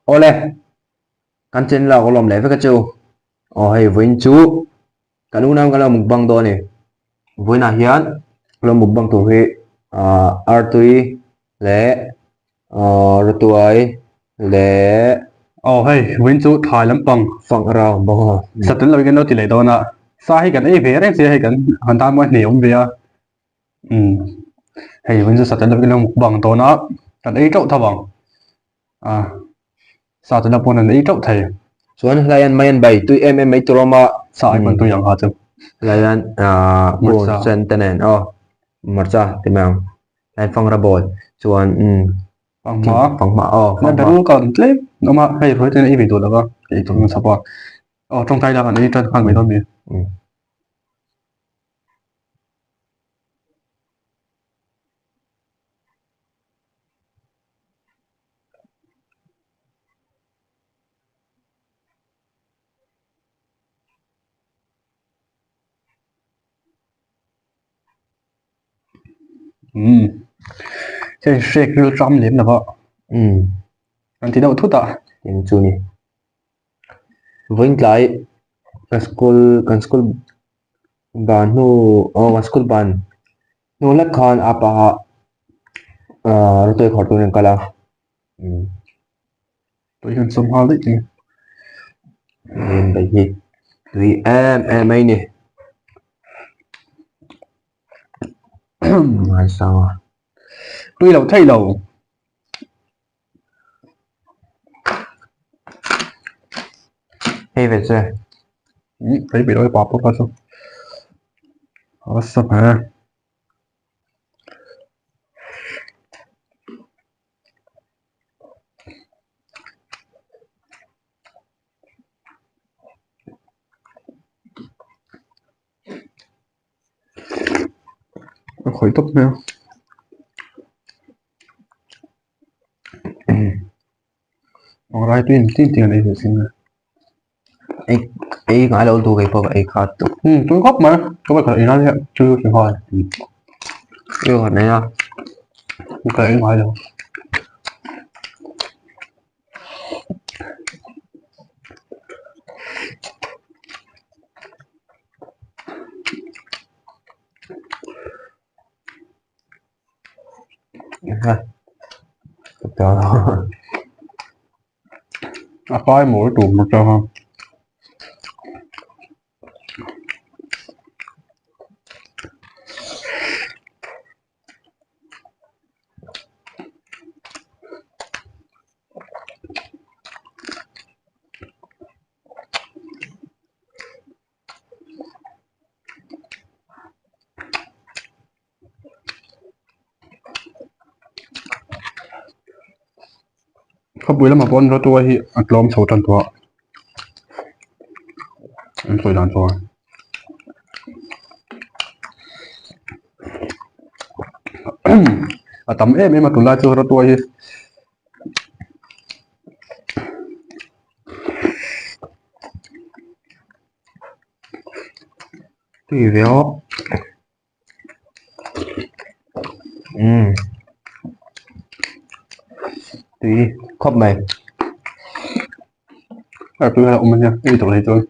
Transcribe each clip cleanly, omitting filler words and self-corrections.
Awle, kan channel ah ka lawm leh vek a che u. Aw hei vawiin chu kan unau kan lo mukbang dawn a ni. Vawiinah hian ka lo mukbang tur hi ah artui leh ah rawtuai leh Aw hei vawiin chu thlai lampang fang rang bawk a. Satel lo in kan lo ti leh dawn a, sa hi kan ei ve reng sia hei kan han tan mawi hne awm ve a. Umm hei vawiin chu satel lo in kan lo mukbang dawn a, kan ei teuh tho ang. A sa chu la pawn an ei teuh thei. Chuan helai hian mai an bai tui em em mai tur a awm a. Sa ai pawn tui ang kha chu. Helai hian ahh purun sen te nen aw hmarcha ti mai ang. Helai hian fangra bawl chuan umm Fanghma fanghma aw fanghma. Berul ka awm tlem a awm a hei ruai ten a ei ve duh lo va ei tur nasa pawh a. Aw tawngtai lak an ei tan nghal mai dawn mi. Umm hei hrek ril ram lem lova umm an ti deuh thut a eng chu ni vawiin tlai ka school kan school ban hnu aw kan school ban Hnu hlek khan a paha ahh rawtuai khawrh turin an kal a umm tui hian sawm nghal daih thei em bai hi tui em em mai ni ngaisang a tui lo thei lo hei ve che umm hei ve lo pa pawh kha chu a sa hmel a khawih tawp mai a. Rai tui tin tin an ei ve sin a. Ei ei ngai lo tu kei pawh ka ei khat tawh. Um tui khawp mai ka va khalh ei nan hian tui ka ti nghal. Tui ka nei a. Ka ei ngai lo. A kai mawi tur atanga Khawpui lamah pawh rawtuai hi a tlawm chho tan tawh a an sawi dan chuan. A tam em em a tunlai chu rawtuai hi. Tui ve aw. Umm tui khawp mai a tui a awm ania ei tawh hi chuan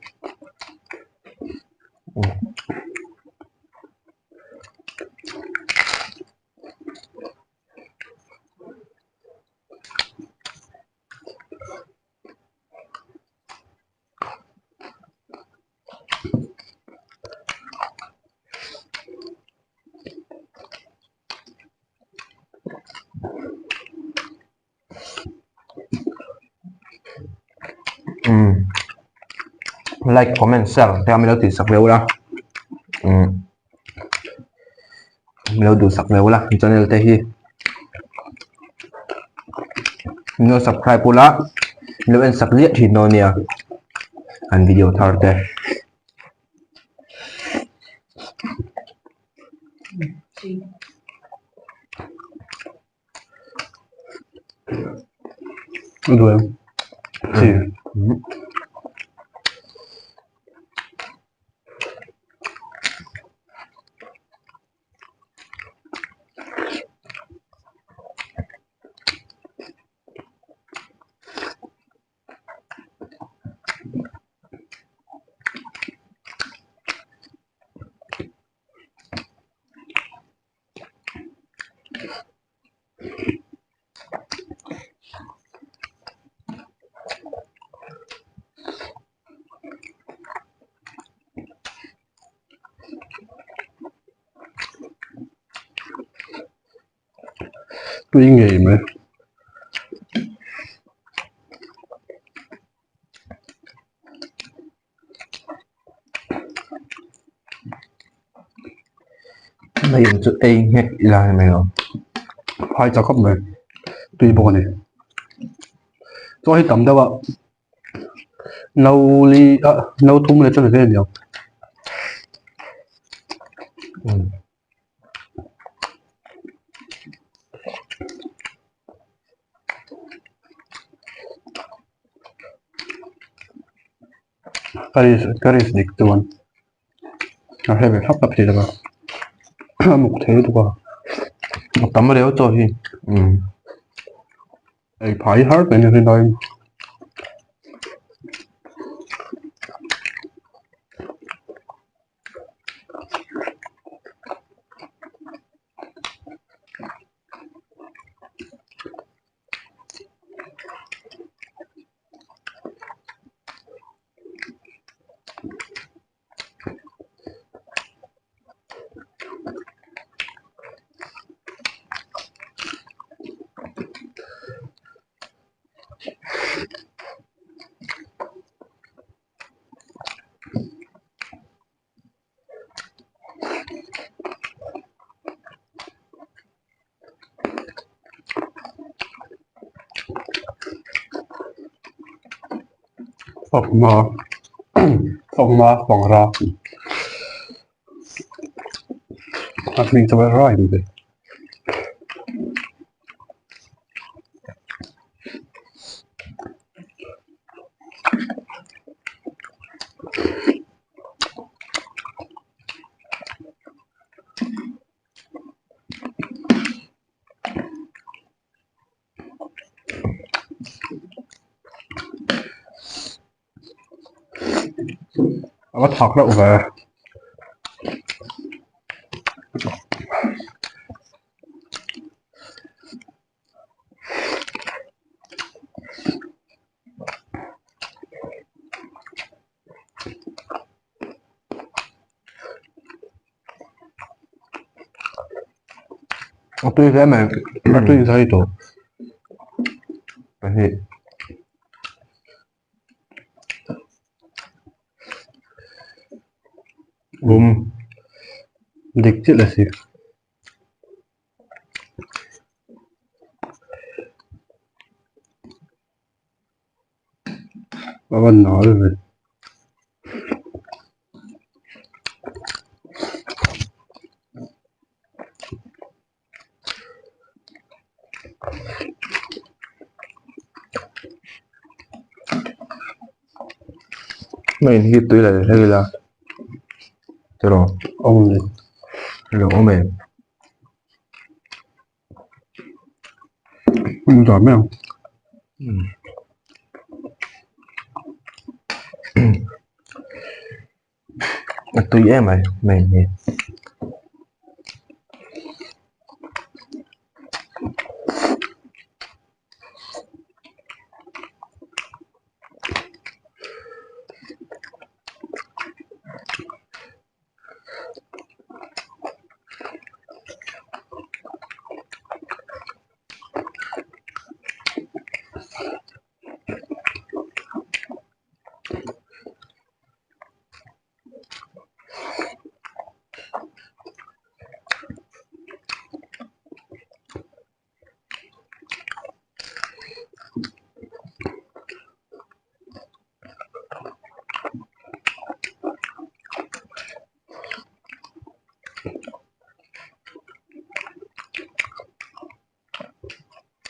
Umm like comment share te min lo tih sak leh ula umm min lo duh sak leh ula channel te hi min lo subscribe ula min lo en sak ziah thin dawn nia an video thar te. Tui ngei mai. Mai in chu ei nghek ila ni mai lo. Phai chak khawp mai. Tui bawk a ni. Chaw hi tam deuh a. No li ah no thum leh chuan a hle a ni ang. Ka risk dik chuan a hre ve thlap thlap thei lova a muk thei lutuk a. A tam riau chaw hi. Ei phai har mai ni rinai. Fanghma fanghma fangra a hming chu rai mai. A va thak reuh ve. A tui hle mai. A tui zai tawh. Pahnih. Um. Dik chiah la si. A va nal ve. Hmei hi tui la hlek ila tiraw awm ni lo awm em Hmun zah mai ang. A tui em mai hmei hi.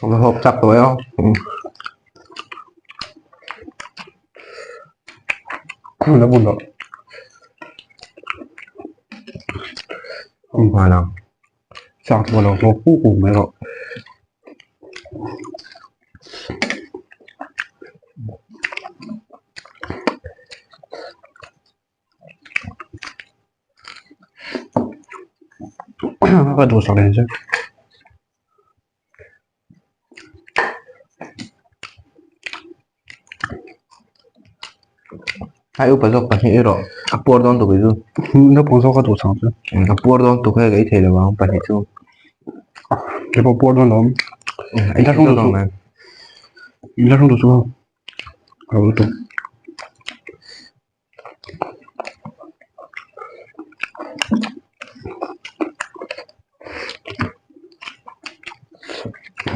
Ka hawp chak tawh e aw. La bun loh. Nghal ang. Chak tawh lo hlawk puk puk mai rawh. Ka duhsak leh che. Hai upa zawk pahnih erawh a puar dawn tuk chu. Naupang zawk a duhsak chu. A puar dawn tuk hei ka ei thei lo ang pahnih chu. Kei pawh puar dawn lo. Ei thei dawn lo mai. In la hrang duh chu a lo lutuk.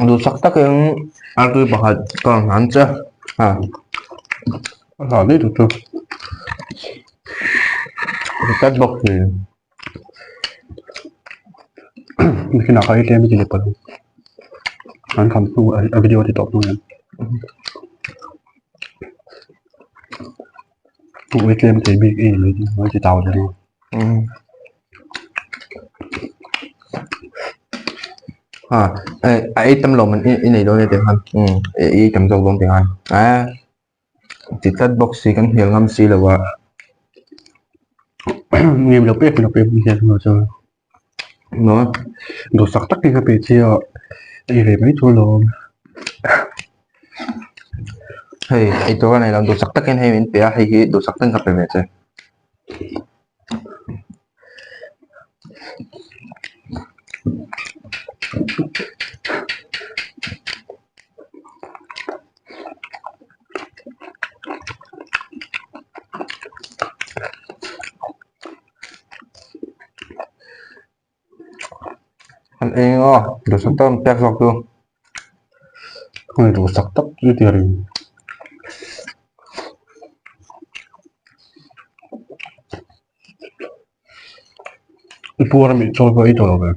Duhsak takin artui pakhat ka rawn hlan che a. A hlan daih duh chu. Tlat bawk si. Nikinah kha ei tlem i ti leh palh ang. An kham hnu a video a ti tawp hnu hian. Ui tlem thei bik ei mai mai ti tau zel a. A a ei tam lo man i nei dawn e tih khan i ei tam zawk dawn tih khan a ti tlat bawk si kan hnial ngam si lo a. Ngem lo pek lo pek hian hmu chu. No. Duhsak tak in ka pe che a ei ve mai tur lo. Hei ei tur a nei lo duhsak takin hei min pe a hei hi duhsak takin ka pe ve che. An eng aw duhsak tak an pek zawk chu. Hei duhsak tak chu tia ring. I puar a mih chawi pawh ei tawh lo ve.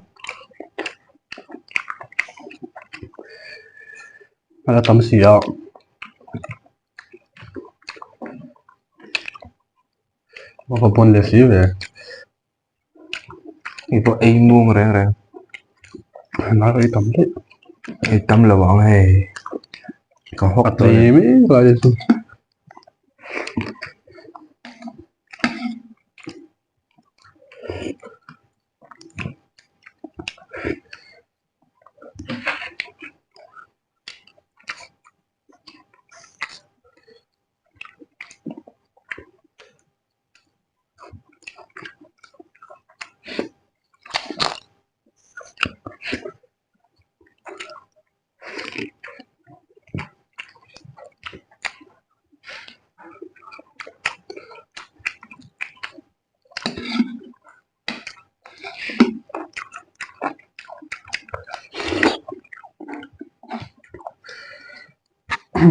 A la tam si a. A va pawn leh si ve. Hei pawh ei muang reng reng. Ngai ei tam daih. Ei tam lo ang hei. Ka hawk tawh. A tlem em lai chu.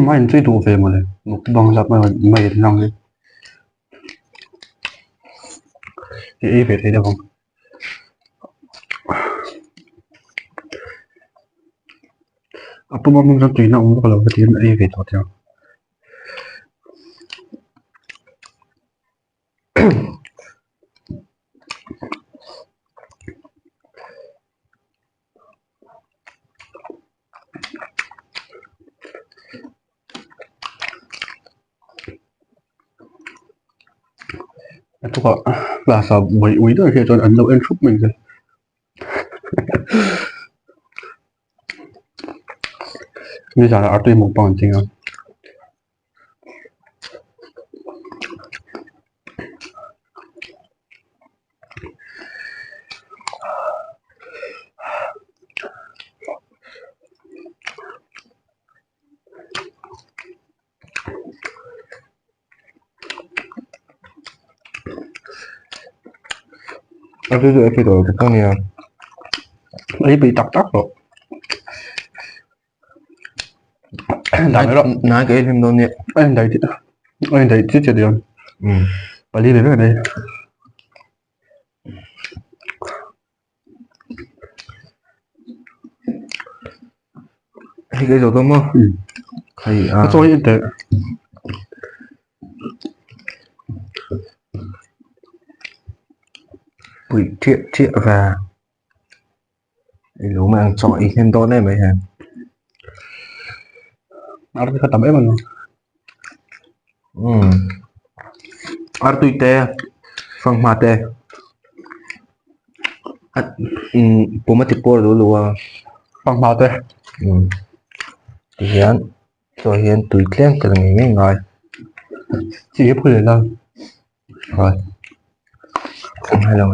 Mai an tui duh ve mawle mukbang lap mai mai an lang hi i ei ve thei deuh ang. A pum a hmun chuan tuihna awm vak lo ka ti a ei ve tawh teh ang. A tukah class ah buai ui deuh hi chuan an lo en thup mai zel. Nizanah artui mukbang an ching a. A chu chu ei tawh tak a nia. Ei peih tak tak tawh. Nai ka ei hlim dawn nia. A indaih a indaih chiah chiah dawn. Pali ve vek a nei. Hei ka ei zo dawn maw? Hei a. Ka chaw hi en teh. Pui chiah chiah ve. Ei lo mai ang chaw ei hnem dawn em mai hian. Artui kha tam em ani. Umm artui te fanghma te a umm pum a ti puar duh luh a. Fanghma te. Umm tihian chaw hian tui tlem tel ngei ngei ngai. Chi hi phul leh la. Rồi. Hay là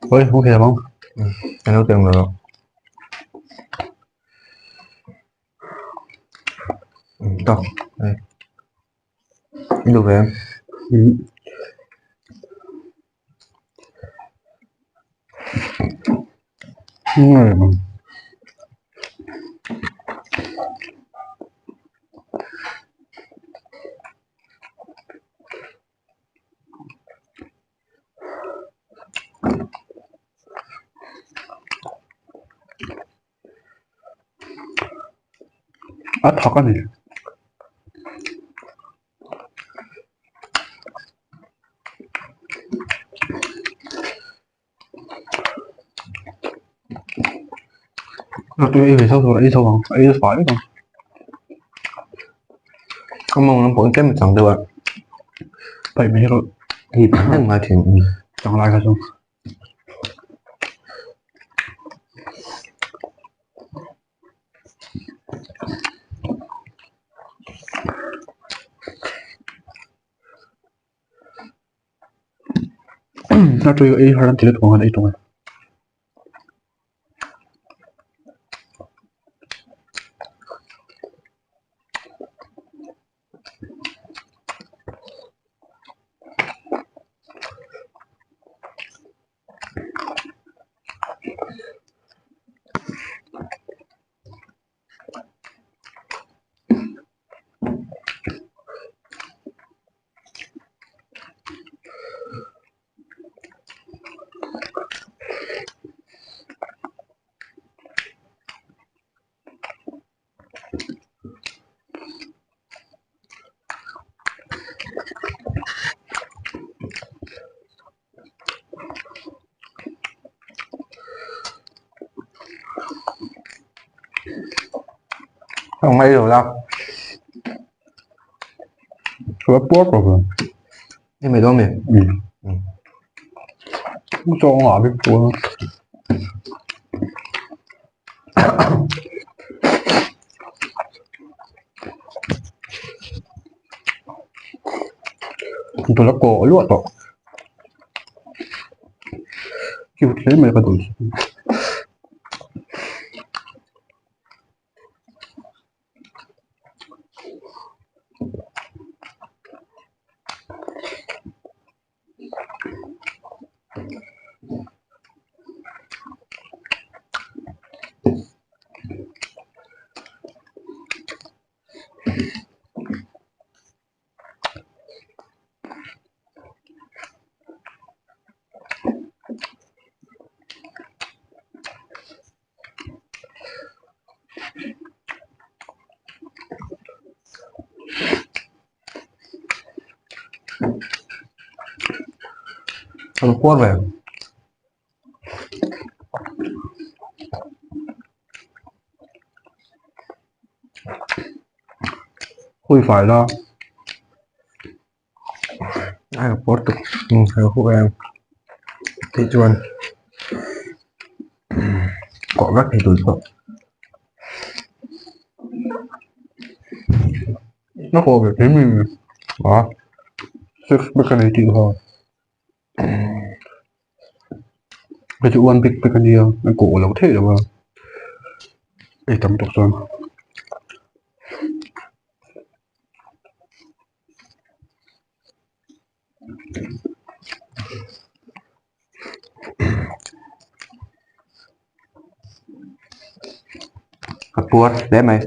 Ôi, không thể không? Anh đâu tiền rồi. Tak hei i duh ve em? A thak a ni. A tui ei ve chauh tur a ei chauh ang a ei fai vek ang. Ka mawng lampang tlem a chang deuh a. Paih mai rawh. Hei pang reng ngai thin. Chang lai kha chu. A tui ei har an ti lutuk ang an ei tung a. Không ngay rồi đâu. Có bớt rồi. Nhưng mày đâu mày? Ừ. Cho ngỏ biết buồn. Tôi đã cổ luôn rồi. Cute hle mai ka duh chu. Không cuốn về. Hui fai la. Ai ka pawr tuk. Ai ka huk em. Tih chuan kawh vek thei tur pawh. Nó kawh ve thei mi. A. Six pack a nei tih kha. Hei chu one big pack a nia a kawh lo theih lo a. Ei tam tawk chuan. Ka puar hle mai.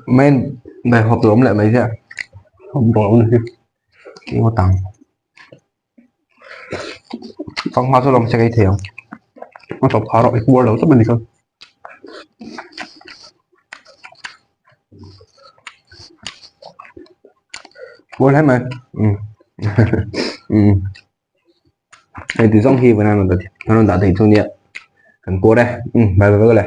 Men về hộp lốm lại mấy thế ạ? Không bỏ này. Cái một tầng. Phong hoa số lồng sẽ gây thiểu. Nó tập khá rồi, cũng lâu lắm mình cơ. Buồn hết mày. Ừ. Ừ. Hei ti zawng hi vanan rawn dah thei chu nia. Kan pawr e. Umm bye bye vek le.